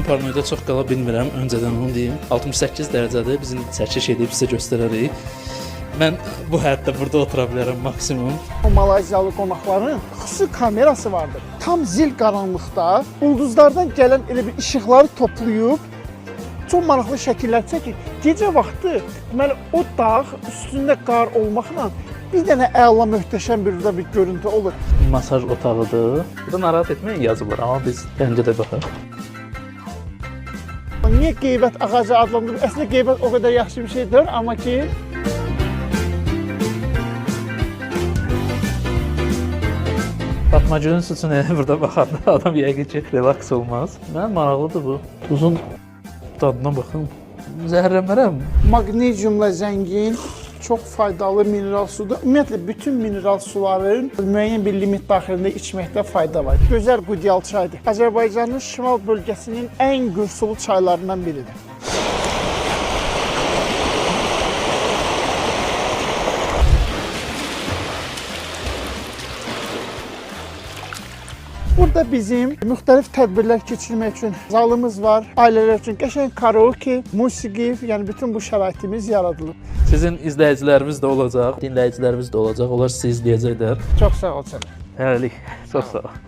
Mən paranoida çox qala bilmirəm, öncədən onu deyim. 68 dərəcədir. Biz indi çəkiş edib sizə göstərərik. Mən bu həddə burada otura bilərəm maksimum. O Malayziyalı qonaqların xüsusi kamerası vardır. Tam zil qaranlıqda ulduzlardan gələn elə bir işıqları toplayıb çox maraqlı şəkillər çəkir. Gecə vaxtı deməli o dağ üstündə qar olmaqla bir dənə əla möhtəşəm bir burada bir görüntü olur. Masaj otağıdır. Burada narahat etməyin yazıblar, amma biz gəncə də baxaq. Niyə qeybət ağacı adlandırılır? Əslində qeybət o qədər yaxşı bir şey deyil, amma ki Fatma Gülün üçün elə burada baxanda adam yəqin ki, relaks olmaz. Mən maraqlıdır bu. Tuzun dadına baxın. Zəhərlənmərəm. Maqneziumla zəngin, çox faydalı mineral sudur. Ümumiyyətlə bütün mineral suların müəyyən bir limit daxilində içməkdə fayda var. Gözəl Qudyal çayıdır. Azərbaycanın şimal bölgəsinin ən gürsulu çaylarından biridir. Burada bizim müxtəlif tədbirlər keçirmək üçün zalımız var. Ailələr üçün qəşəng karaoke, musiqi, yəni bütün bu şəraitimiz yaradılıb. Sizin izləyicilərimiz də olacaq, dinləyicilərimiz də olacaq. Onlar sizi izləyəcəklər. Çox sağ ol sənə. Hələlik. Çox sağ ol.